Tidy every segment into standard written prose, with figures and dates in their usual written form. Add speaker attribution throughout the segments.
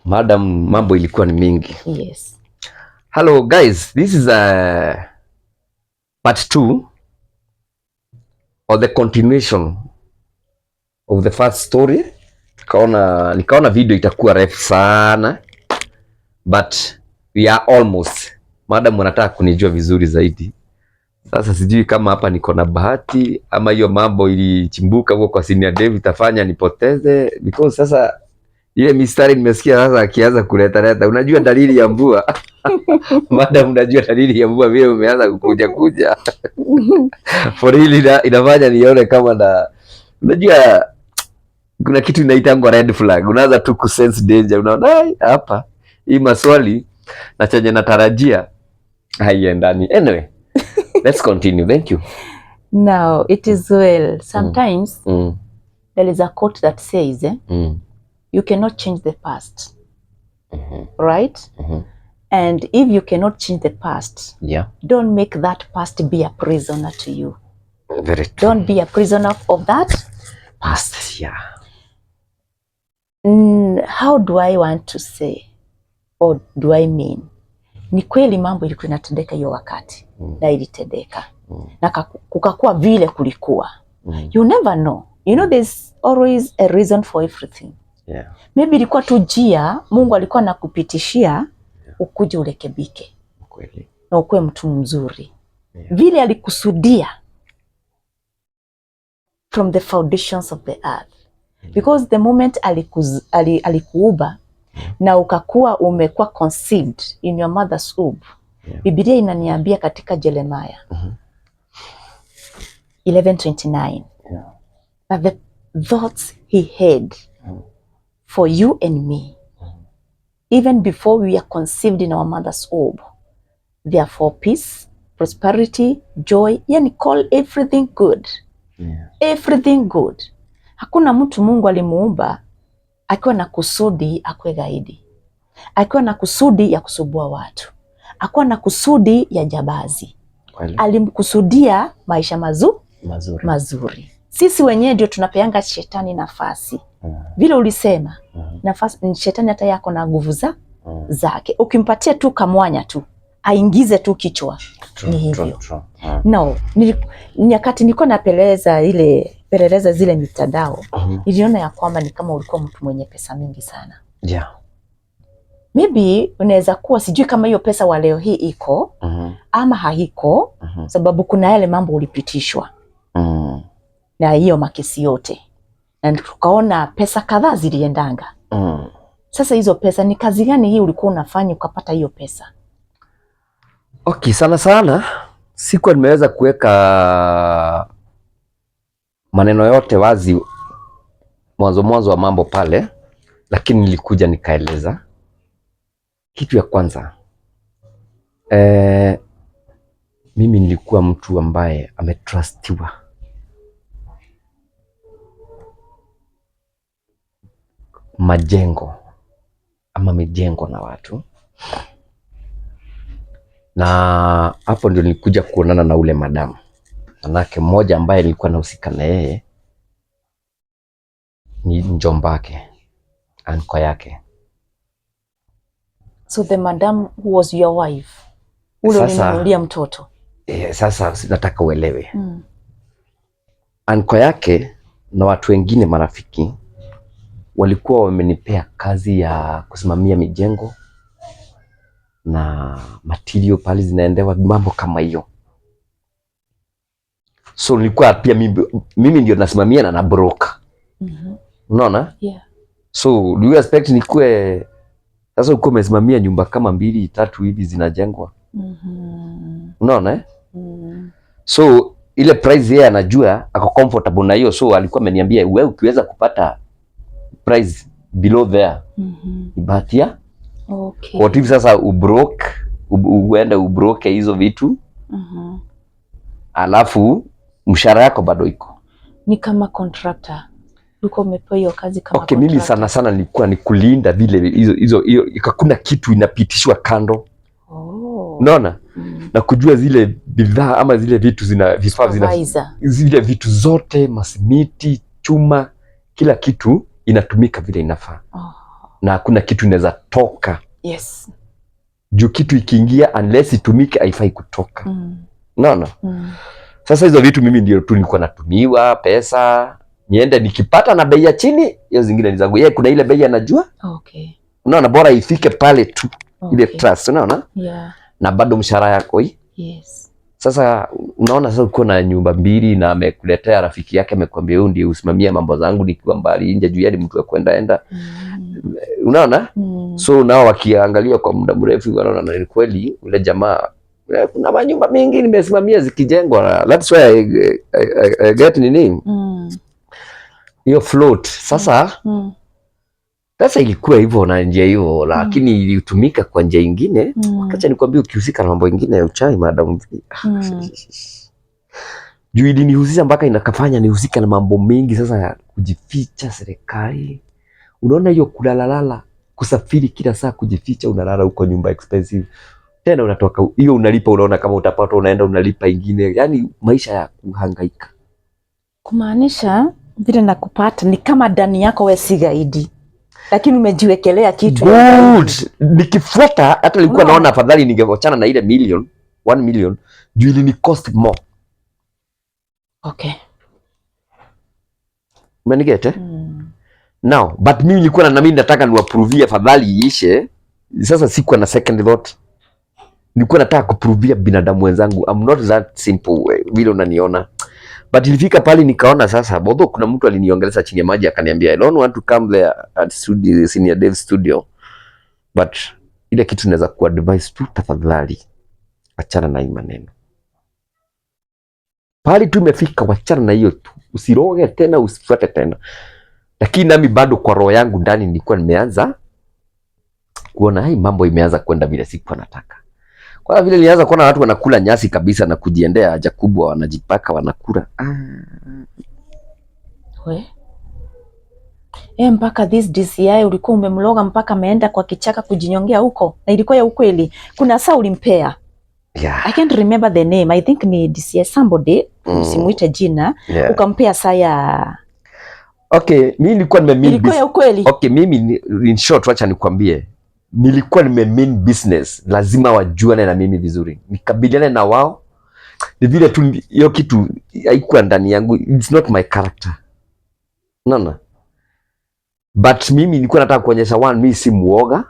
Speaker 1: Madam, mambo ilikuwa ni mingi.
Speaker 2: Yes.
Speaker 1: Hello guys, this is a part 2 or the continuation of the first story. Nikaona video itakuwa refu sana, but we are almost. Madam wanataka kunijua vizuri zaidi. Sasa sijui kama hapa niko na bahati ama hiyo mambo ilichimbuka huko kwa Senior Dave itafanya nipoteze, because sasa ile mistari nimesikia sasa akianza kuleta leta, unajua dalili ya mvua. Madam, unajua dalili ya mvua vile umeanza kukuja kuja for real, inafanya nione kama na, unajua kuna kitu inaitangwa red flag, unaanza tu kusense danger, unaona, "Ai, hapa hii maswali na chenye natarajia haiendani." Anyway, let's continue. Thank you.
Speaker 2: Now, it is well. Sometimes there is a quote that says, you cannot change the past, right?
Speaker 1: Mhm.
Speaker 2: And if you cannot change the past, don't make that past be a prisoner to you.
Speaker 1: Very true.
Speaker 2: Don't be a prisoner of that
Speaker 1: past. Yeah.
Speaker 2: How do I want to say or do I mean? Ni kweli mambo ilikuwa inatendeka hiyo wakati na ilitendeka na kukakuwa vile kulikuwa. You never know. You know there's always a reason for everything. Maybe ilikuwa tu njia Mungu alikuwa anakupitishia ukuje urekebike na ukuwe mtu mzuri vile alikusudia from the foundations of the earth, because the moment alikuumba na ukakuwa umekuwa conceived in your mother's womb, Biblia inaniambia katika Jeremiah 11:29 that the thoughts he had for you and me even before we are conceived in our mother's womb, they are for peace, prosperity, joy, yani call everything good. Everything good. Hakuna mtu Mungu alimuumba akiwa na kusudi akwe gaidi, akiwa na kusudi ya kusumbua watu, akiwa na kusudi ya jambazi. Alimkusudia maisha
Speaker 1: Mazuri.
Speaker 2: Mazuri. Sisi wenyewe ndio tunapeanga shetani nafasi. Vile ulisema, nafasi shetani hata yako na nguvu za zake. Ukimpatia tu kamwanya tu aingize tu kichwa ni hivyo.
Speaker 1: True.
Speaker 2: No, nyakati nilikuwa napeleleza ile peleleza zile mitandao, niliona ya kwamba ni kama ulikuwa mtu mwenye pesa mingi sana. Maybe unaweza kuwa, sijui kama hiyo pesa wa leo hii iko ama haiko, sababu kuna yale mambo ulipitishwa na hiyo makesi yote, na tukaona pesa kadhaa ziliendanga. Sasa hizo pesa ni kazi gani hii ulikuwa unafanya ukapata hiyo pesa?
Speaker 1: Okay, sana sana sikuwa nimeweza kuweka maneno yote wazi mwanzo mwanzo wa mambo pale, lakini nilikuja nikaeleza. Kitu ya kwanza, mimi nilikuwa mtu ambaye ametrustiwa majengo ama mijengo na watu, na hapo ndio nilikuja kuonana na ule madamu, manake mmoja ambaye nilikuwa nahusika na yeye ni mjombake, anko yake.
Speaker 2: So the madam who was your wife, ule ulinunulia mtoto.
Speaker 1: Sasa nataka uelewe, anko yake na watu wengine marafiki walikuwa wamenipea kazi ya kusimamia mijengo na material pale zinaendewa, mambo kama hiyo. So nilikuwa pia mimi ndio nasimamia na broker. Unaona?
Speaker 2: Yeah.
Speaker 1: So do you expect nikuwe sasa uko umesimamia nyumba kama mbili tatu hivi zinajengwa? Unaona, eh?
Speaker 2: Mm.
Speaker 1: So ile price yeye anajua ako comfortable na hiyo, so alikuwa ameniambia, wewe ukiweza kupata price below there ni bahati ya what if sasa ubroke, uende ubroke hizo vitu, alafu mshahara yako bado iko.
Speaker 2: Ni kama contractor. Ulikuwa umepewa hiyo kazi kama
Speaker 1: Okay, mimi
Speaker 2: contractor.
Speaker 1: sana sana nilikuwa ni kulinda vile hizo hizo hiyo, hakuna kitu inapitishwa kando. Unaona?
Speaker 2: Mm.
Speaker 1: Na kujua zile bidhaa ama zile vitu zina vifaa zina
Speaker 2: Supervisor.
Speaker 1: zile vitu zote, masimiti, chuma, kila kitu inatumika vile inafaa. Na hakuna kitu inaweza toka, juu kitu ikiingia, unless itumike, haifai kutoka. Unaona?
Speaker 2: Mm.
Speaker 1: Sasa hizo vitu mimi ndio tu nilikuwa natumiwa pesa niende nikipata na bei ya chini, hiyo zingine ni zangu. Yeye kuna ile bei anajua. Unaona, bora ifike pale tu ile trust, unaona? Na bado mshahara yako hii. Sasa unaona, sasa uko na nyumba mbili na amekuletea rafiki yake, amekwambia huyu ndiye usimamia mambo zangu nikiwa mbali nje, juu yeye ni mtu wa kwenda enda. Unaona?
Speaker 2: Mm.
Speaker 1: So nao wakiangalia kwa muda mrefu wanaona na ni kweli ule jamaa, kuna manyumba mingi nimesimamia zikijengwa. That's why I get nini hiyo float. Sasa sasa ilikuwa hivyo na njia hiyo, lakini ilitumika kwa njia ingine. Acha nikwambie, ukihusika na mambo ingine ya uchawi, madam, juu ilinihusisha mpaka inakafanya nihusika na mambo mengi sasa ya kujificha serikali. Unaona hiyo kulalalala, kusafiri kila saa, kujificha, unalala huko nyumba expensive, tena unatoka hiyo unalipa, unaona kama utapata, unaenda unalipa ingine, yani maisha ya kuhangaika.
Speaker 2: Kumaanisha vile nakupata ni kama ndani yako we si gaidi, lakini umejiwekelea kitu ya ugaidi.
Speaker 1: Good. Nikifuata hata nilikuwa
Speaker 2: Unaona?
Speaker 1: naona afadhali ningewachana na ile million, 1 million, juu ilini cost more. Umeniget, eh?
Speaker 2: Mm.
Speaker 1: Now, but mimi nilikuwa na mimi nataka niwaprovie afadhali iishe. Sasa sikuwa na second thought. Nilikuwa nataka kuprovia binadamu wenzangu I'm not that simple, vile unaniona. But ilifika pale nikaona sasa, although kuna mtu aliniongelesha chini ya maji akaniambia, "I don't want to come there at studio, Senior Dev studio. But ile kitu naweza kuadvise tu, tafadhali achana na hii maneno." Pale tu imefika, wachana na hiyo tu, usiroge tena, usifuate tena. Lakini nami bado kwa roho yangu ndani nilikuwa nimeanza kuona hii mambo imeanza kwenda vile sikuwa nataka. Kwa vile nilianza kuona watu wanakula nyasi kabisa na kujiendea haja kubwa, wanajipaka, wanakula. Ah.
Speaker 2: We. Mpaka this DCI ulikuwa umemloga mpaka ameenda kwa kichaka kujinyongea huko, na ilikuwa ya ukweli. Kuna saa ulimpea. I can't remember the name. I think ni DCI somebody, usimuite jina. Ukampea saa ya
Speaker 1: Okay, mimi nilikuwa nime mean
Speaker 2: ilikuwa ya ukweli.
Speaker 1: Okay, mimi in short, wacha nikwambie, nilikuwa nime mean business, lazima wajuane na mimi vizuri, nikabiliane na wao. Ni vile tu hiyo kitu haikuwa ndani yangu, it's not my character. Unaona? But mimi nilikuwa nataka kuonyesha, one, mimi si muoga.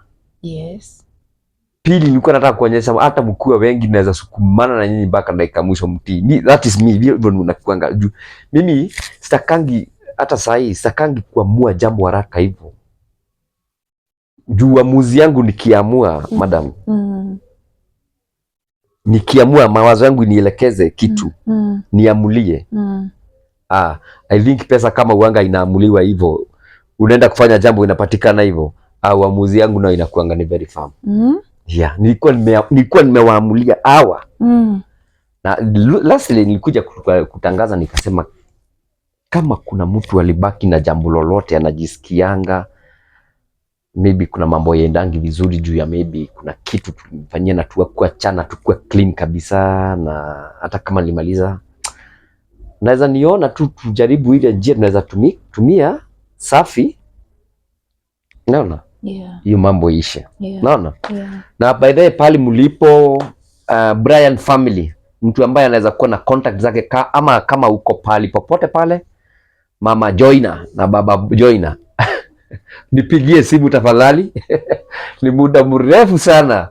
Speaker 1: Pili, nilikuwa nataka kuonyesha hata mkiwa wengi naweza sukumana na nyinyi mpaka dakika mwisho mtii. Mi, that is me, hivyo ndio nakuanga juu. Mimi sitakangi hata saa hii sitakangi kuamua jambo haraka hivyo. Juu uamuzi yangu nikiamua, madam, nikiamua mawazo yangu nielekeze kitu, niamulie. Ah, I think pesa kama uanga inaamuliwa hivyo, unaenda kufanya jambo inapatikana hivyo. Ah, uamuzi yangu nayo inakuanga ni very firm. Yeah, nilikuwa nimewaamulia hawa. Na lastly nilikuja kutangaza nikasema kama kuna mtu alibaki na jambo lolote anajisikianga maybe kuna mambo yaendangi vizuri juu ya maybe kuna kitu tulimfanyia na tukuachana tukuwa clean kabisa, na hata kama nilimaliza naweza niona tu tujaribu ile njia tunaweza tumia safi, naona hiyo mambo ishe, naona. Na by the way, pale mlipo, Brian family, mtu ambaye anaweza kuwa na contact zake ama kama uko pali popote pale, mama Joina na baba Joina, nipigie simu tafadhali. Ni muda mrefu sana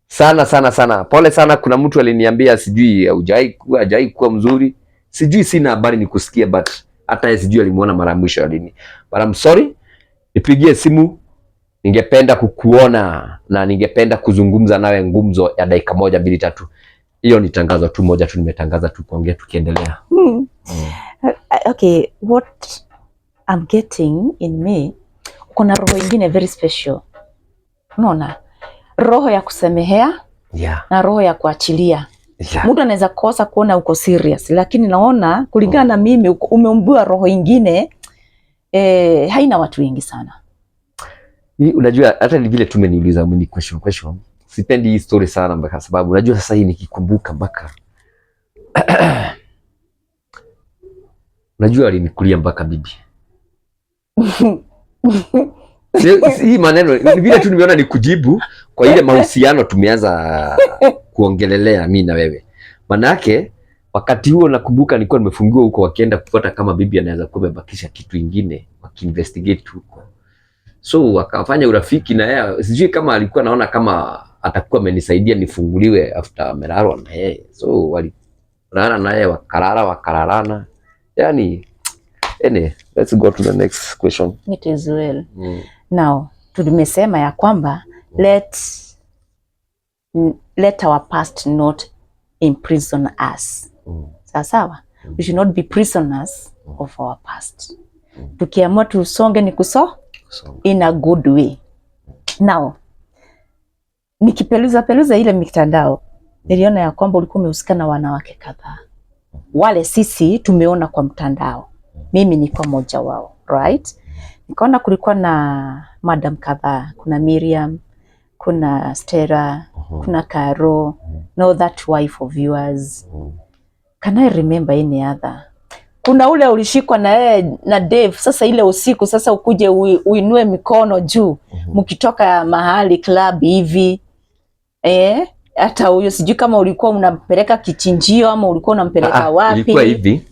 Speaker 1: sana sana sana, pole sana. Kuna mtu aliniambia sijui hujai kuwa mzuri, sijui, sina habari ni kusikia, but hata yeye sijui alimuona mara ya mwisho lini, but I'm sorry. Nipigie simu, ningependa kukuona na ningependa kuzungumza nawe ngumzo ya dakika moja mbili tatu. Hiyo ni tangazo tu moja tu nimetangaza tu kuongea tukiendelea.
Speaker 2: Okay, what I'm getting in me, uko na roho ingine very special. Unaona? Roho ya kusamehea na roho ya kuachilia. Mtu anaweza kosa kuona uko serious, lakini naona kulingana na mimi umeumbiwa roho ingine, haina watu wengi sana.
Speaker 1: Unajua hata ni vile tumeniuliza mimi question question. Sipendi hii story sana mpaka sababu unajua sasa hii nikikumbuka mpaka unajua alinikulia mpaka bibi. Hii maneno ni vile tu nimeona ni kujibu kwa ile mahusiano tumeanza kuongelelea mi na wewe. Manake wakati huo nakumbuka nilikuwa nimefungiwa huko, wakienda kufuata kama bibi anaweza kuwa amebakisha kitu ingine, wakiinvestigate huko, so wakafanya urafiki na yeye. Sijui kama alikuwa naona kama atakuwa amenisaidia nifunguliwe after amelalwa na yeye, so walilala na yeye, wakalala wakalalana, yani anyway, let's go to the next question.
Speaker 2: It is well. Now, tumesema ya kwamba let our past not imprison us. Sawa sawa? We should not be prisoners of our past. Tukiamua tusonge ni kuso
Speaker 1: So,
Speaker 2: in a good way. Now, nikipeluza peluza ile mitandao niliona ya kwamba ulikuwa umehusika na wanawake kadhaa. Wale sisi tumeona kwa mtandao, mimi nilikuwa mmoja wao, right? Nikaona kulikuwa na madam kadhaa, kuna Miriam, kuna Stella, kuna Caro, no that wife of yours. Can I remember any other? Kuna ule ulishikwa na yeye na Dave, sasa ile usiku sasa ukuje uinue mikono juu mkitoka mahali club hivi, eh, hata huyo sijui kama ulikuwa unampeleka kichinjio ama ulikuwa unampeleka wapi.
Speaker 1: Ilikuwa hivi.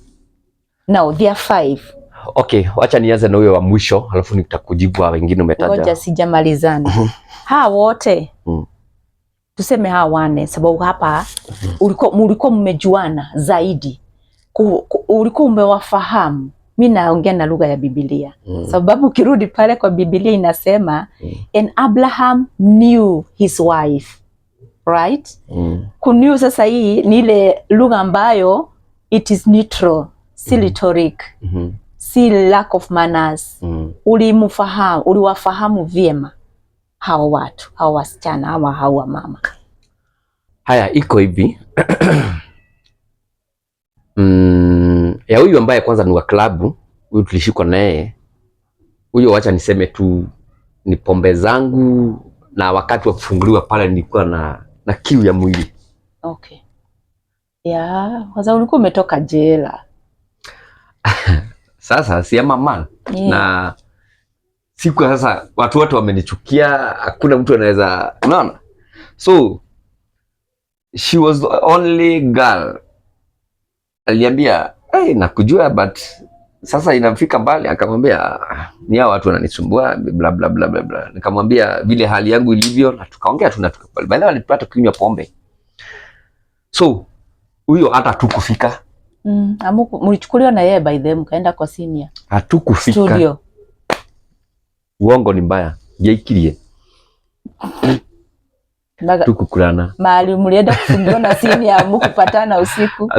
Speaker 2: Now there are five.
Speaker 1: Okay, wacha nianze na huyo wa mwisho alafu nitakujibu wa wengine umetaja.
Speaker 2: Ngoja sijamalizana. Hawa wote tuseme hawa wane, sababu hapa ulikuwa mulikuwa mmejuana zaidi, ulikuwa umewafahamu. Mi naongea na lugha ya Biblia sababu ukirudi pale kwa Biblia inasema and Abraham knew his wife, right? Kuknew sasa hii ni ile lugha ambayo it is neutral, si rhetoric, si lack of manners. Ulimfahamu, uliwafahamu vyema hawa watu, hawa wasichana ama hawa mama.
Speaker 1: Haya, iko hivi. Ya huyu ambaye kwanza ni wa klabu, huyu tulishikwa naye, huyo wacha niseme tu ni pombe zangu, na wakati wa kufunguliwa pale nilikuwa na kiu ya mwili.
Speaker 2: Okay. Yeah, kwa sababu ulikuwa umetoka jela.
Speaker 1: Sasa si ama man na siku sasa watu wote wamenichukia, hakuna mtu anaweza, unaona, so she was the only girl aliniambia, "Hey, nakujua but sasa inafika mbali." Akamwambia, "Ah, ni hao watu wananisumbua, bla bla bla bla bla." Nikamwambia vile hali yangu ilivyo na tukaongea tu na tukakubali. Baadaye walipata kunywa pombe, so huyo hata hatukufika.
Speaker 2: Mlichukuliwa na yeye by them mkaenda kwa senior
Speaker 1: Hatukufika.
Speaker 2: Studio.
Speaker 1: Uongo ni mbaya, jaikirie. Tukukulana.
Speaker 2: Mahali mlienda kufungiwa na senior mkupatana usiku.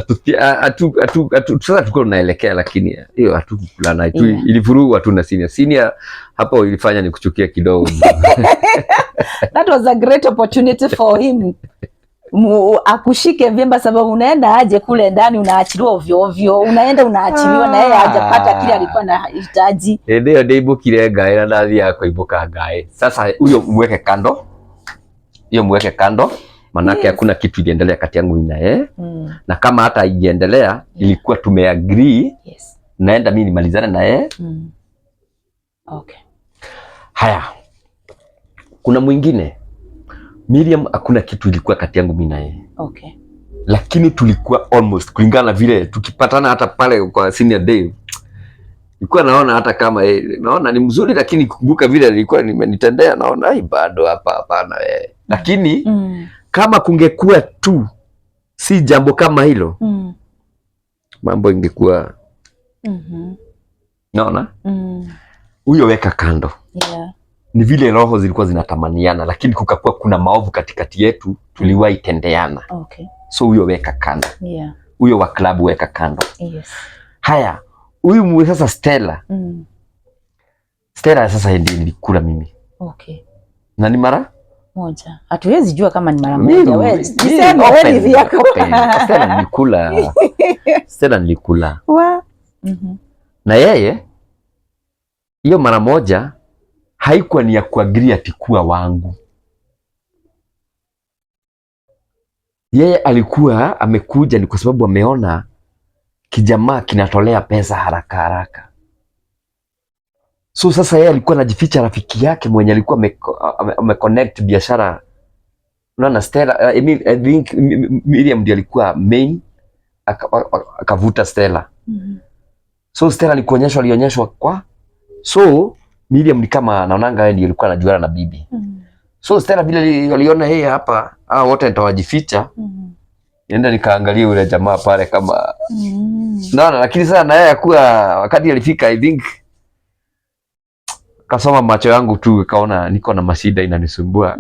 Speaker 1: Sasa tulikuwa tunaelekea, lakini hiyo hatukukulana tu, ilivurugwa tu na senior. Senior hapo ilifanya ni kuchukia kidogo.
Speaker 2: That was a great opportunity for him. Akushike vyema sababu unaenda aje kule ndani unaachiliwa ovyo ovyo, unaenda unaachiliwa na yeye hajapata kile alikuwa anahitaji.
Speaker 1: Hĩndĩ ĩyo ndĩimbũkire ngaĩ na ndathiaga kũimbũka ngaĩ. Sasa huyo mweke kando, hiyo mweke kando, manake hakuna kitu iliendelea kati yangu na yeye, na kama hata ingeendelea ilikuwa tumeagree naenda mimi nimalizane na yeye.
Speaker 2: Okay.
Speaker 1: Haya, kuna mwingine Miriam, hakuna kitu ilikuwa kati yangu mimi na yeye, lakini tulikuwa almost, kulingana na vile tukipatana hata pale kwa senior day, nilikuwa naona hata kama naona ni mzuri, lakini kumbuka vile alikuwa nimenitendea, naona ai, bado hapa hapana. Lakini kama kungekuwa tu si jambo kama hilo, mambo ingekuwa naona huyo weka kando. Ni vile roho zilikuwa zinatamaniana, lakini kukakuwa kuna maovu katikati yetu tuliwahi tendeana. So huyo weka kando, huyo wa klabu weka kando. Haya, huyu sasa Stella, Stella sasa ndiye nilikula mimi na ni mara
Speaker 2: Moja. Hatuwezi jua kama ni mara
Speaker 1: Mimi-
Speaker 2: moja. Wewe
Speaker 1: mimi
Speaker 2: jiseme wewe
Speaker 1: open,
Speaker 2: ni vyako.
Speaker 1: open. Stella nilikula, Stella nilikula
Speaker 2: Wa.
Speaker 1: Na yeye hiyo mara moja haikuwa ni ya kuagree ati kuwa wangu. Yeye alikuwa amekuja ni kwa sababu ameona kijamaa kinatolea pesa haraka haraka, So sasa yeye alikuwa anajificha rafiki yake mwenye alikuwa ameconnect biashara. Unaona Stella, I mean, I think Miriam ndiye alikuwa main, akavuta Stella. So Stella ni kuonyeshwa, alionyeshwa kwa, so Miriam ni kama naonanga yeye ndiye alikuwa anajuana na bibi. So Stella vile aliona yeye hapa, hao wote nitawajificha, nienda nikaangalia yule jamaa pale kama naona, lakini sasa na yeye akuwa wakati alifika, I think kasoma macho yangu tu, kaona niko na mashida inanisumbua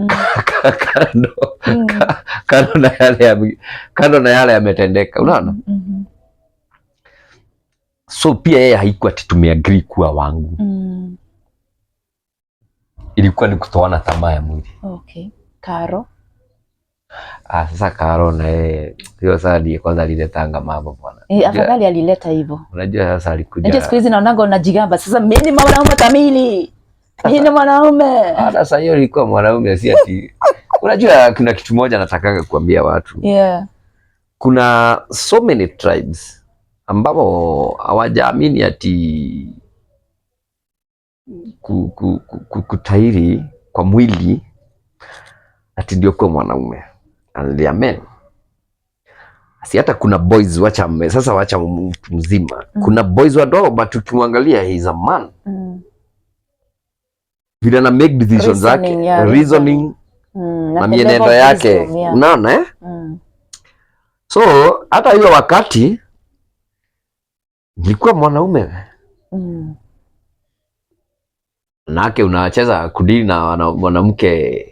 Speaker 1: kando kando na yale yametendeka, unaona. So pia yeye haikuwa ati tumeagree kuwa wangu, ilikuwa ni kutoana tamaa ya mwili.
Speaker 2: Okay. Karo.
Speaker 1: Ah, sasa Karo na yeye hiyo sasa ndiye kwanza aliletanga mambo, bwana.
Speaker 2: Eh, afadhali alileta hivyo.
Speaker 1: Unajua sasa alikuja.
Speaker 2: Najua siku hizi naonanga unajigamba sasa, mimi ni mwanaume kamili, mimi ni mwanaume.
Speaker 1: Ah, sasa hiyo ilikuwa mwanaume, si ati, unajua kuna kitu moja natakaga kuambia watu. Kuna so many tribes ambapo hawajaamini ati kutahiri kwa mwili ati ndio kuwa mwanaume, and they are men. Si hata kuna boys, wacha sasa wacha mtu mzima. Kuna boys wadogo, but ukimwangalia, he is a man. Vile ana make decisions zake,
Speaker 2: Reasoning, yeah,
Speaker 1: reasoning na
Speaker 2: the
Speaker 1: mienendo
Speaker 2: level of
Speaker 1: yake,
Speaker 2: wisdom, yeah.
Speaker 1: unaona, eh? So hata hiyo wakati nilikuwa mwanaume, nake unacheza kudili na mwanamke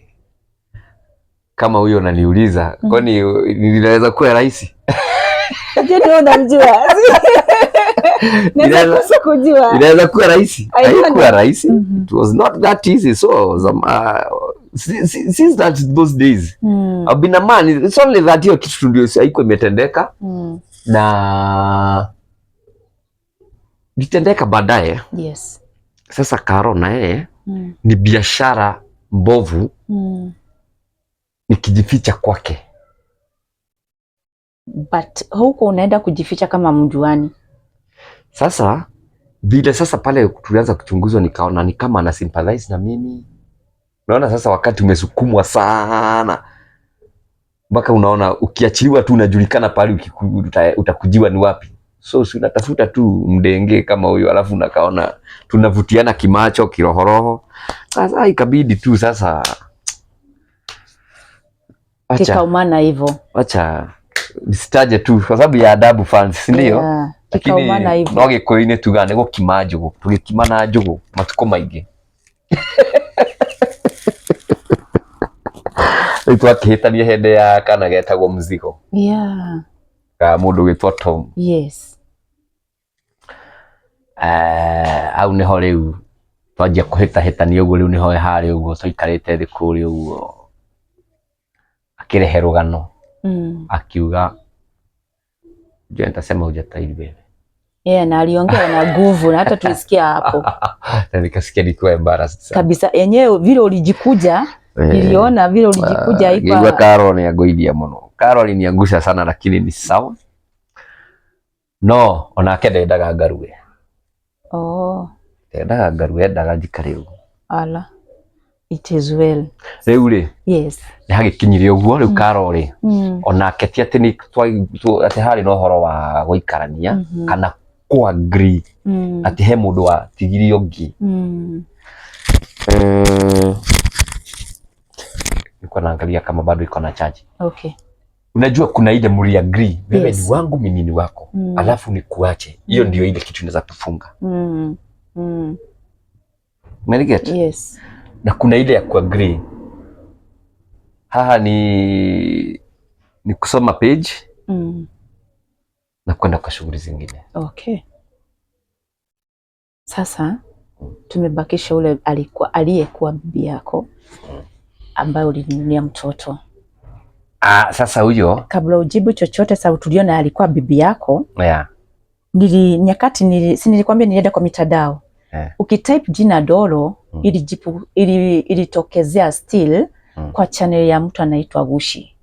Speaker 1: kama huyo unaniuliza, kwani ninaweza kuwa rahisi?
Speaker 2: Je, ni unamjua? Naweza kosa kujua.
Speaker 1: Inaweza kuwa rahisi?
Speaker 2: I don't
Speaker 1: Haikuwa
Speaker 2: know.
Speaker 1: rahisi. It was not that easy. So since that those days I've been a man. It's only that hiyo kitu ndio haikuwa imetendeka na litendeka baadaye. Sasa Karo na yeye ni biashara mbovu, nikijificha kwake.
Speaker 2: But huko unaenda kujificha kama mjuani.
Speaker 1: Sasa vile sasa pale tulianza kuchunguzwa, nikaona ni kama ana sympathize na mimi. Unaona sasa wakati umesukumwa sana mpaka unaona ukiachiliwa tu unajulikana pale utakujiwa ni wapi. So si unatafuta tu mdenge kama huyo, alafu unakaona tunavutiana kimacho kirohoroho. Sasa ikabidi tu sasa acha
Speaker 2: Kikaumana hivyo.
Speaker 1: Acha nisitaje tu kwa sababu ya adabu fans, si ndio?
Speaker 2: Yeah. Kikaumana
Speaker 1: Lakini
Speaker 2: hivyo.
Speaker 1: no gĩkũyũ-inĩ tugaga nĩ gũkima njũgũ, tũgĩkima na njũgũ matukũ maingĩ. Rĩu twakĩhĩtania hĩndĩ ya kana getagwo mzigo ka mũndũ gwĩtwo Tom. Eh, hau nĩho rĩu twanjia kũhĩtahĩtania ũguo, rĩu nĩho harĩ ũguo twaikarĩte thĩ kũrĩa ũguo, akĩrehe rũgano, akiuga, "Jua nitasema hujatahiri wewe."
Speaker 2: Yeah, na aliongea na nguvu na hata tulisikia hapo
Speaker 1: Na nikasikia nikiwa embarrassed sana.
Speaker 2: Kabisa. Yenyewe vile ulijikuja, niliona vile ulijikuja.
Speaker 1: Ngĩigua
Speaker 2: Haikuwa
Speaker 1: Karo nĩ angũithia mũno. Karo aliniangusha sana, lakini ni sawa. No onake ndendaga ngarue. Ndendaga ngarue, endaga njikare ũguo.
Speaker 2: Ala. It is well.
Speaker 1: Rĩu rĩ, nĩ hagĩkinyire ũguo rĩu Karo rĩ, onake ti atĩ nĩ atĩ harĩ na ũhoro wa gũikarania kana kũ agree atĩ he mũndũ watigirie ũngĩ. Nilikuwa naangalia kama bado iko na charge. Unajua kuna ile mli agree, wewe ni wangu, mimi ni wako, alafu nikuache. Hiyo ndio ile kitu inaweza kufunga. Umeniget?
Speaker 2: Yes.
Speaker 1: Na kuna ile ya kuagree, haha ni kusoma page na kwenda kwa shughuli zingine.
Speaker 2: Okay. Sasa tumebakisha ule alikuwa aliyekuwa bibi yako ambaye ulinunulia mtoto.
Speaker 1: Ah, sasa huyo
Speaker 2: Kabla ujibu chochote, sababu tuliona alikuwa bibi yako, nyakati si nilikwambia nilienda kwa mitandao. Ukitype jina Dolo, ilijipu ilitokezea still kwa channel ya mtu anaitwa Gushi.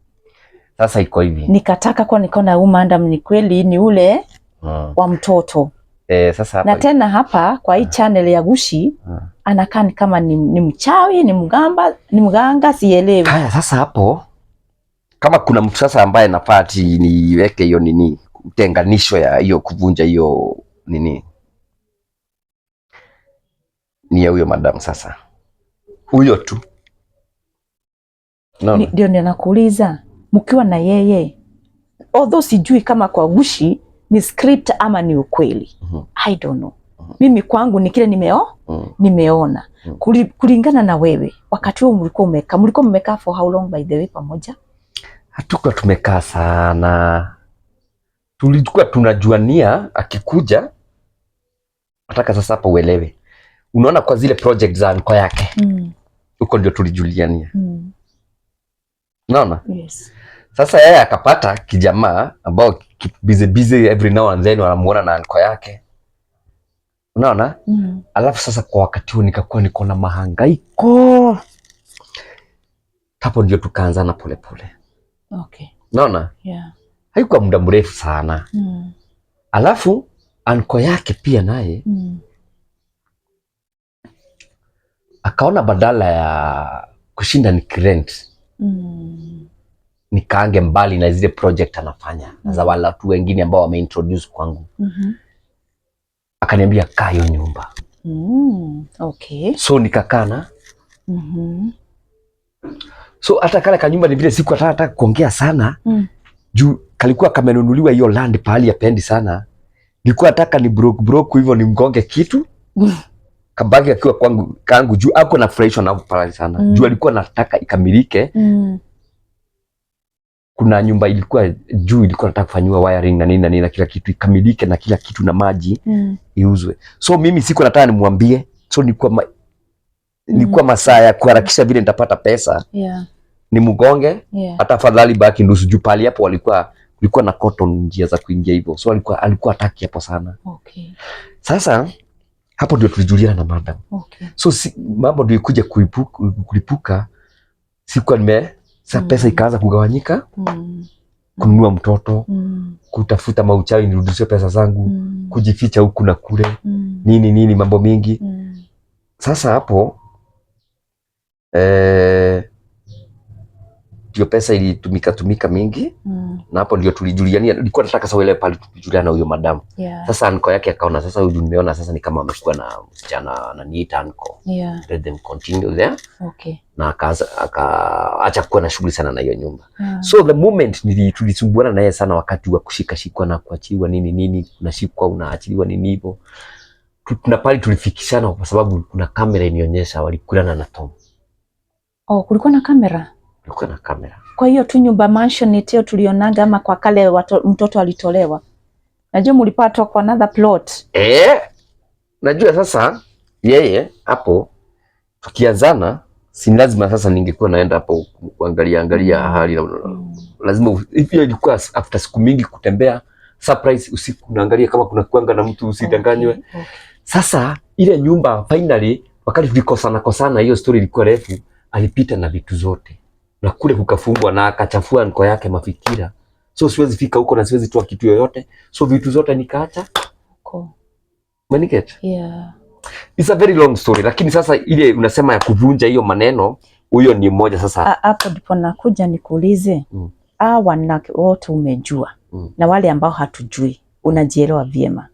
Speaker 1: Sasa iko hivi.
Speaker 2: Nikataka kwa nikaona huyu madam ni kweli ni ule wa mtoto.
Speaker 1: Sasa
Speaker 2: Na
Speaker 1: hapa
Speaker 2: tena hapa kwa hii channel ya Gushi anakaa ni kama ni mchawi, ni mgamba, ni mganga, sielewi.
Speaker 1: Haya, sasa hapo kama kuna mtu sasa ambaye nafaa ati niweke hiyo nini, tenganisho ya hiyo kuvunja hiyo nini, ni ya huyo madam sasa, huyo tu. Naona
Speaker 2: Ndio ndio nakuuliza, mkiwa na yeye, although sijui kama kwa Gushi ni script ama ni ukweli. I don't know. Mimi kwangu ni kile nimeona. Kulingana na wewe, wakati huo mlikuwa mmekaa for how long by the way pamoja?
Speaker 1: Hatukuwa tumekaa sana, tulikuwa tunajuania akikuja. Nataka sasa hapa uelewe, unaona kwa zile project za uncle yake huko ndio tulijuliania, unaona.
Speaker 2: Yes.
Speaker 1: Sasa yeye akapata kijamaa ambao busy busy every now and then wanamuona na uncle yake, unaona. Alafu sasa kwa wakati huo nikakuwa niko na mahangaiko, hapo ndio tukaanzana polepole, unaona. Haikuwa muda mrefu sana. Alafu uncle yake pia naye akaona badala ya kushinda nikirent nikaange mbali na zile project anafanya na za wale watu wengine ambao wameintroduce kwangu, akaniambia kaa hiyo nyumba. So nikakaa na so hata kale kanyumba ni vile siku hata hata kuongea sana juu kalikuwa kamenunuliwa hiyo land pahali apendi sana. Nilikuwa nataka ni broke broke hivyo nimgonge kitu kabaki akiwa kwangu kangu juu ako nafurahishwa na pale sana juu alikuwa nataka ikamilike. Kuna nyumba ilikuwa juu ilikuwa nataka kufanyiwa wiring na nini na nini na kila kitu ikamilike na kila kitu na maji iuzwe. So mimi sikuwa nataka nimwambie, so nilikuwa masaa ya kuharakisha vile nitapata pesa nimgonge hata afadhali baki nusu juu pale hapo walikuwa kulikuwa na cotton njia za kuingia hivyo, so alikuwa hataki hapo sana. Sasa hapo ndio tulijuliana na madam. So si, mambo ndio ikuja kulipuka, sikuwa nime sa pesa ikaanza kugawanyika, kununua mtoto, kutafuta mauchawi nirudishiwe pesa zangu, kujificha huku na kule, nini nini, mambo mingi. Sasa hapo ndio pesa ilitumika tumika mingi na hapo ndio tulijuliania. Nilikuwa nataka sasa ile pale tulijuliana na huyo madamu. Sasa uncle yake akaona sasa huyu nimeona sasa ni kama amekuwa na msichana ananiita uncle. Let them continue there na akaanza akaacha kuwa na shughuli sana na hiyo nyumba. So the moment tulisumbuana naye sana wakati wa kushika shikwa na kuachiliwa nini nini, unashikwa unaachiliwa nini hivyo. Kuna pale tulifikishana kwa sababu kuna kamera inionyesha walikulana na Tom.
Speaker 2: Oh, kulikuwa na kamera.
Speaker 1: Kulikuwa na kamera.
Speaker 2: Kwa hiyo tu nyumba mansion itio tulionaga ama kwa kale mtoto alitolewa. Najua mlipatwa kwa another plot.
Speaker 1: Najua sasa yeye hapo tukianzana si lazima sasa ningekuwa naenda hapo kuangalia angalia hali lazima hiyo ilikuwa after siku mingi kutembea surprise usiku naangalia kama kuna kuanga na mtu usidanganywe. Sasa ile nyumba finally wakati tulikosana kosana, hiyo story ilikuwa refu, alipita na vitu zote na kule kukafungwa na akachafua uncle yake mafikira, so siwezi fika huko na siwezi toa kitu yoyote, so vitu zote nikaacha.
Speaker 2: Cool.
Speaker 1: Umeniget?
Speaker 2: Yeah.
Speaker 1: It's a very long story, lakini sasa ile unasema ya kuvunja hiyo maneno, huyo ni mmoja sasa.
Speaker 2: Hapo ndipo nakuja nikuulize. Hawa wanawake wote umejua na wale ambao hatujui unajielewa vyema.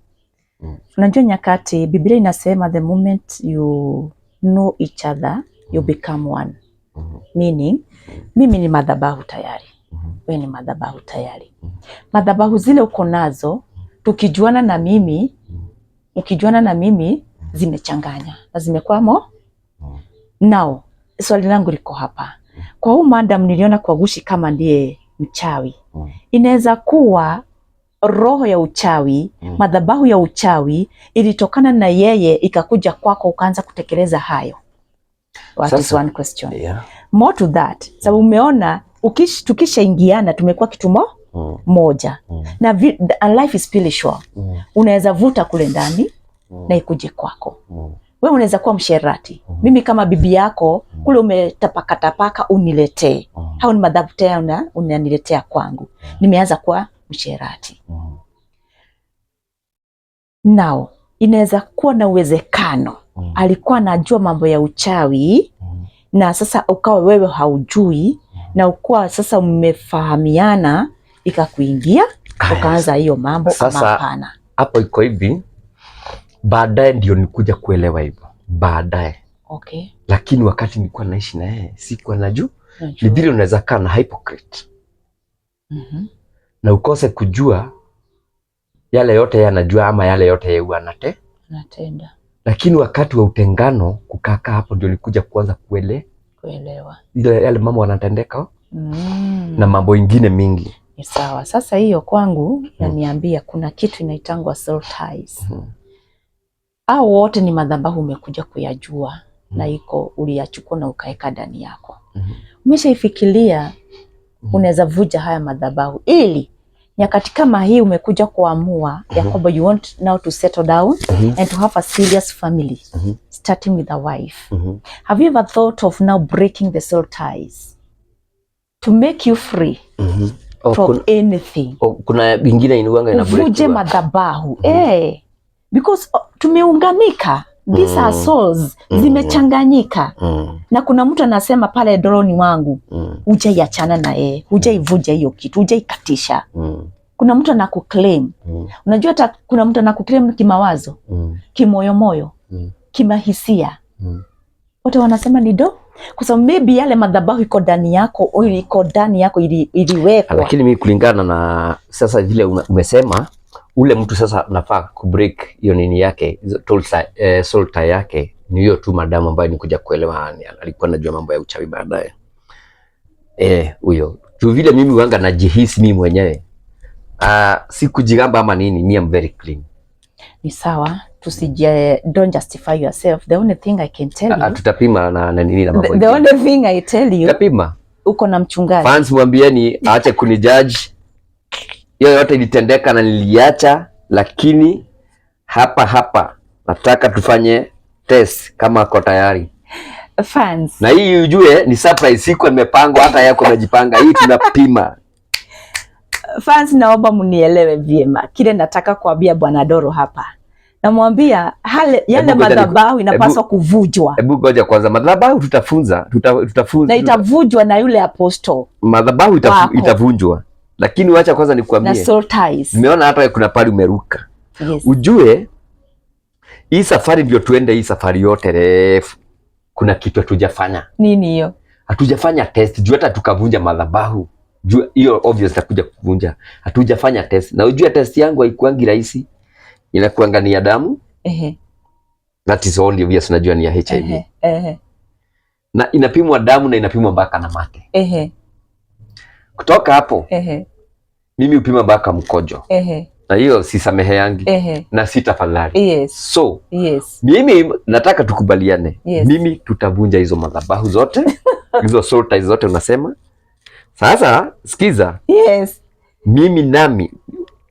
Speaker 2: Unajua nyakati Biblia inasema the moment you know each other you become one. Meaning mimi ni madhabahu tayari. Wewe ni madhabahu tayari. Madhabahu zile uko nazo tukijuana na mimi, ukijuana na mimi zimechanganya na zimekuwa mo. Now swali langu liko hapa. Kwa huu madam niliona kwa Gushi kama ndiye mchawi. Inaweza kuwa roho ya uchawi, madhabahu ya uchawi ilitokana na yeye ikakuja kwako ukaanza kutekeleza hayo. That is one question. More to that, sababu umeona tukishaingiana tumekuwa kitu moja na and life is spiritual. Unaweza vuta kule ndani na ikuje kwako. Wewe unaweza kuwa msherati. Mimi kama bibi yako kule umetapaka tapaka uniletee. Hao ni madhabahu tena unaniletea kwangu. Nimeanza kuwa msherati. Now inaweza kuwa na uwezekano alikuwa anajua mambo ya uchawi na sasa ukawa wewe haujui na ukuwa sasa mmefahamiana ikakuingia
Speaker 1: Aya,
Speaker 2: ukaanza hiyo mambo ama
Speaker 1: Sasa-
Speaker 2: hapana?
Speaker 1: Hapo iko hivi, baadaye ndio nikuja kuelewa hivyo baadaye, lakini wakati nilikuwa naishi na yeye sikuwa najua. Ni
Speaker 2: Najua.
Speaker 1: vile unaweza kaa na hypocrite na ukose kujua yale yote yeye anajua ama yale yote yeye huwa anate,
Speaker 2: Natenda.
Speaker 1: Lakini wakati wa utengano kukakaa hapo ndio nilikuja kuanza kuele
Speaker 2: Kuelewa.
Speaker 1: ile yale mambo wanatendeka na mambo ingine mingi.
Speaker 2: Ni sawa. Sasa hiyo kwangu inaniambia kuna kitu inaitangwa soul ties. Au wote ni madhabahu umekuja kuyajua na iko uliyachukua na ukaweka ndani yako. Umeshaifikiria unaweza vuja haya madhabahu ili nyakati kama hii umekuja kuamua ya kwamba you want now to settle down and to have a serious family starting with a wife. Have you ever thought of now breaking the soul ties to make you free
Speaker 1: Oh,
Speaker 2: from
Speaker 1: kuna,
Speaker 2: anything?
Speaker 1: oh, kuna ingine inuanga ina
Speaker 2: Uvuje
Speaker 1: breakiwa.
Speaker 2: madhabahu because oh, tumeunganika, these are souls zimechanganyika na kuna mtu anasema pale droni wangu hujaiachana na yeye, hujaivuja hiyo kitu, hujaikatisha. Kuna mtu anakuclaim. Unajua hata kuna mtu anakuclaim kimawazo, kimoyomoyo, kimahisia. Wote wanasema ni do, kwa sababu maybe yale madhabahu iko ndani yako, au iko ndani yako iliwekwa.
Speaker 1: Lakini mimi kulingana na sasa vile umesema ule mtu sasa nafaa kubreak hiyo nini yake hizo soul tie yake ni hiyo tu madamu ambayo nikuja kuelewa alikuwa anajua mambo ya uchawi baadaye. Eh, huyo juu vile mimi wanga najihisi mimi mwenyewe, si kujigamba ama nini, me am very clean.
Speaker 2: Ni sawa, tusije, don't justify yourself. The only thing I can tell you,
Speaker 1: Tutapima na nini na mambo
Speaker 2: the
Speaker 1: ingine.
Speaker 2: only thing I tell you,
Speaker 1: Tutapima.
Speaker 2: Uko na mchungaji.
Speaker 1: Fans mwambieni aache kunijudge. Hiyo yote ilitendeka na niliacha, lakini hapa hapa nataka tufanye test kama ako tayari.
Speaker 2: Fans,
Speaker 1: Na hii ujue ni surprise, siku imepangwa, hata yako amejipanga. Hii tunapima.
Speaker 2: Fans, naomba mnielewe vyema kile nataka kuambia Bwana Doro hapa. Namwambia yale
Speaker 1: Hebu ngoja
Speaker 2: madhabahu inapaswa kuvujwa
Speaker 1: Hebu ngoja kwanza, madhabahu tutafunza, tutafunza
Speaker 2: na itavujwa na yule apostle
Speaker 1: madhabahu
Speaker 2: wako.
Speaker 1: Itavunjwa, lakini wacha kwanza
Speaker 2: na
Speaker 1: nikuambie,
Speaker 2: soul ties.
Speaker 1: nimeona hata kuna pali umeruka.
Speaker 2: Yes.
Speaker 1: Ujue hii safari ndio tuende hii safari yote refu, kuna kitu hatujafanya.
Speaker 2: Nini hiyo?
Speaker 1: Hatujafanya test juu hata tukavunja madhabahu juu hiyo obvious takuja kuvunja. Hatujafanya test, na ujue test yangu haikuangi rahisi, inakuanga ni ya damu. That is only obvious, unajua ni ya HIV.
Speaker 2: Ehe. Ehe.
Speaker 1: Na inapimwa damu na inapimwa mpaka na mate. Kutoka hapo mimi hupima mpaka mkojo, na hiyo sisameheangi na si tafadhali. So mimi nataka tukubaliane. Mimi tutavunja hizo madhabahu zote, hizo soul ties zote unasema. Sasa sikiza, mimi nami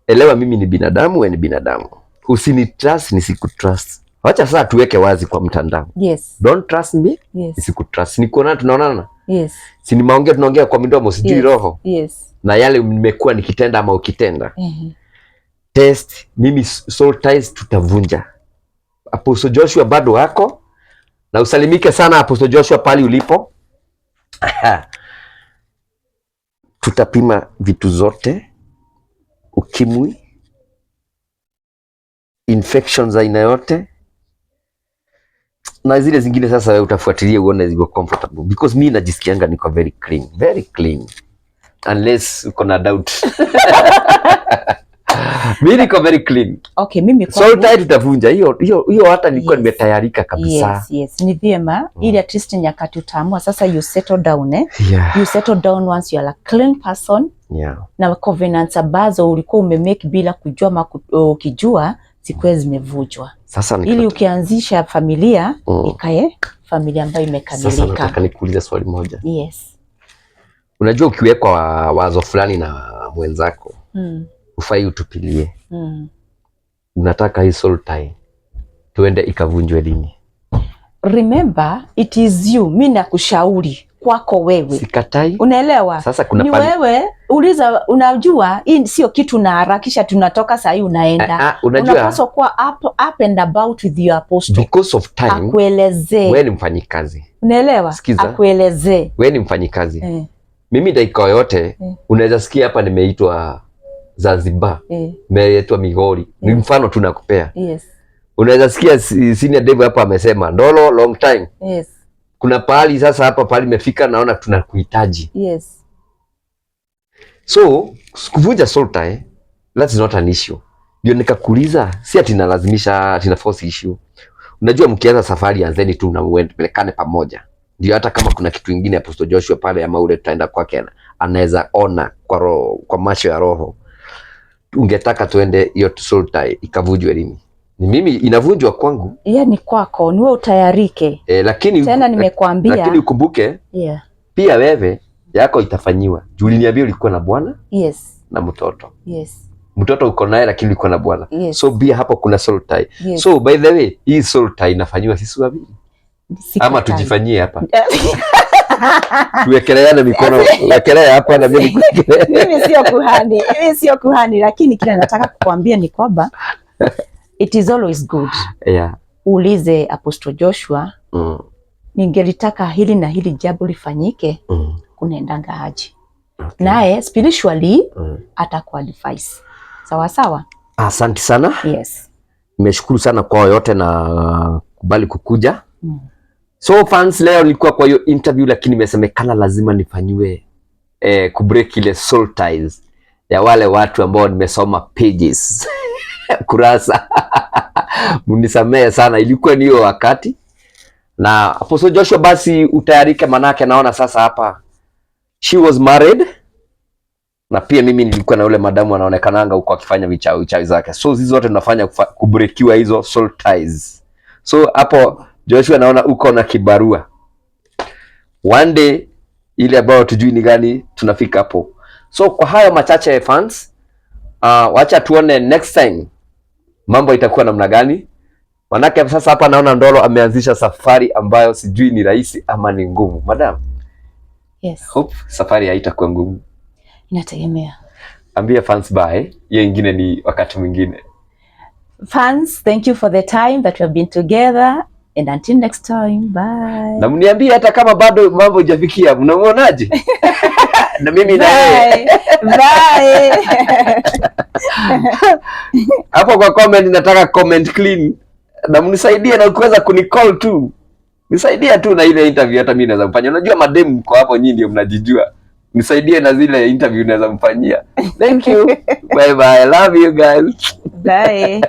Speaker 1: elewa, mimi ni binadamu, wewe ni binadamu. Usinitrust nisikutrust. Wacha sasa tuweke wazi kwa mtandao. Don't trust me, nisikutrust. Nikuona tunaonana. Si ni maongeo tunaongea kwa midomo, sijui roho. Na yale nimekuwa nikitenda ama ukitenda. Test, mimi soul ties tutavunja. Apostle Joshua bado wako na usalimike sana Apostle Joshua pali ulipo. Tutapima vitu zote, ukimwi, infections aina yote na zile zingine. Sasa wewe utafuatilia uone ziko comfortable because mi najisikianga niko very clean, very clean unless uko na doubt. Mi niko very clean.
Speaker 2: Okay, mimi
Speaker 1: Soul
Speaker 2: kwangu
Speaker 1: tie tutavunja hiyo hiyo hiyo, hata nilikuwa nimetayarika kabisa.
Speaker 2: Yes. Ni vyema ili at least nyakati utaamua sasa you settle down, eh? You settle down once you are a clean person na covenants ambazo ulikuwa umemake bila kujua ama ukijua zikuwe zimevujwa
Speaker 1: Sasa
Speaker 2: ili ukianzisha familia ikae familia ambayo
Speaker 1: Sasa
Speaker 2: imekamilika.
Speaker 1: nataka nikuulize swali moja.
Speaker 2: Yes.
Speaker 1: Unajua ukiwekwa wazo fulani na mwenzako ufai utupilie. Unataka hii soul tie tuende ikavunjwe lini?
Speaker 2: Remember it is you, mi nakushauri kwako wewe.
Speaker 1: Sikatai.
Speaker 2: Unaelewa?
Speaker 1: Sasa kuna
Speaker 2: Ni
Speaker 1: pali,
Speaker 2: wewe Uliza, unajua hii sio kitu naharakisha, tunatoka saa hii unaenda.
Speaker 1: Ah, ah, unajua
Speaker 2: Unapaswa kuwa up and about with your apostle.
Speaker 1: Because of time,
Speaker 2: Akuelezee.
Speaker 1: wewe ni mfanyikazi.
Speaker 2: Unaelewa?
Speaker 1: Sikiza.
Speaker 2: Akuelezee.
Speaker 1: Wewe ni mfanyikazi. Mimi dakika yoyote unaweza sikia hapa nimeitwa Zanzibar, nimeitwa Migori. Ni mfano tu nakupea. Unaweza sikia senior Dave hapa amesema, "Ndolo, long time." Kuna pahali sasa hapa pahali imefika naona tunakuhitaji. So kuvunja soul tie, that is not an issue. Ndio nikakuuliza, si ati nalazimisha, ati na force issue. Unajua mkianza safari anzeni tu na uende pelekane pamoja. Ndio hata kama kuna kitu ingine Apostle Joshua pale ama ule tutaenda kwake anaweza ona kwa roho, kwa macho ya roho. Ungetaka tuende hiyo soul tie ikavunjwe lini? Ni mimi inavunjwa kwangu.
Speaker 2: Yani kwako ni wewe utayarike.
Speaker 1: Lakini
Speaker 2: Tena nimekuambia.
Speaker 1: Lakini ukumbuke pia wewe yako itafanyiwa. Juu uliniambia ulikuwa na bwana na mtoto. Mtoto uko naye lakini ulikuwa na bwana. So pia hapo kuna soul tie. So by the way, hii soul tie inafanyiwa sisi wawili
Speaker 2: Sikatai.
Speaker 1: ama tujifanyie hapa? Tuwekeleane mikono, wekelea hapa na mimi nikuwekelee.
Speaker 2: Mimi sio kuhani, mimi sio kuhani, lakini kile nataka kukuambia ni kwamba it is always good uulize Apostle Joshua, ningelitaka hili na hili jambo lifanyike, kunaendanga aje? Naye spiritually atakuadvise. Sawa sawa?
Speaker 1: Asante sana. Nimeshukuru sana kwa yote na kubali kukuja. So fans, leo nilikuwa kwa hiyo interview, lakini imesemekana lazima nifanyiwe kubreak ile soul ties ya wale watu ambao nimesoma pages kurasa. Mnisamehe sana, ilikuwa ni hiyo wakati. Na Apostle Joshua, basi utayarike, manake naona sasa hapa she was married na pia mimi nilikuwa na yule madamu anaonekananga huko akifanya vichawi chawi zake, so hizi zote tunafanya kubreakiwa hizo soul ties. So hapo Joshua naona uko na kibarua one day ile ambayo tujui ni gani, tunafika hapo. So kwa hayo machache fans, wacha tuone next time mambo itakuwa namna gani. Manake sasa hapa naona Ndolo ameanzisha safari ambayo sijui ni rahisi ama ni ngumu. Madam, hope safari haitakuwa ngumu.
Speaker 2: Inategemea.
Speaker 1: Ambia fans bye, hiyo ingine ni wakati mwingine.
Speaker 2: Fans, thank you for the time that we have been together and until next time, bye.
Speaker 1: Na mniambie hata kama bado mambo hujafikia, mnamuonaje? Na mimi na yeye.
Speaker 2: Bye. Bye.
Speaker 1: Hapo kwa comment nataka comment clean. Na mnisaidie na ukiweza kunicall tu. Nisaidie tu na ile interview hata mimi naweza mfanyia. Unajua mademu mko hapo nyinyi ndio mnajijua. Nisaidie na zile interview naweza mfanyia. Thank you. Bye bye. Love you guys.
Speaker 2: Bye.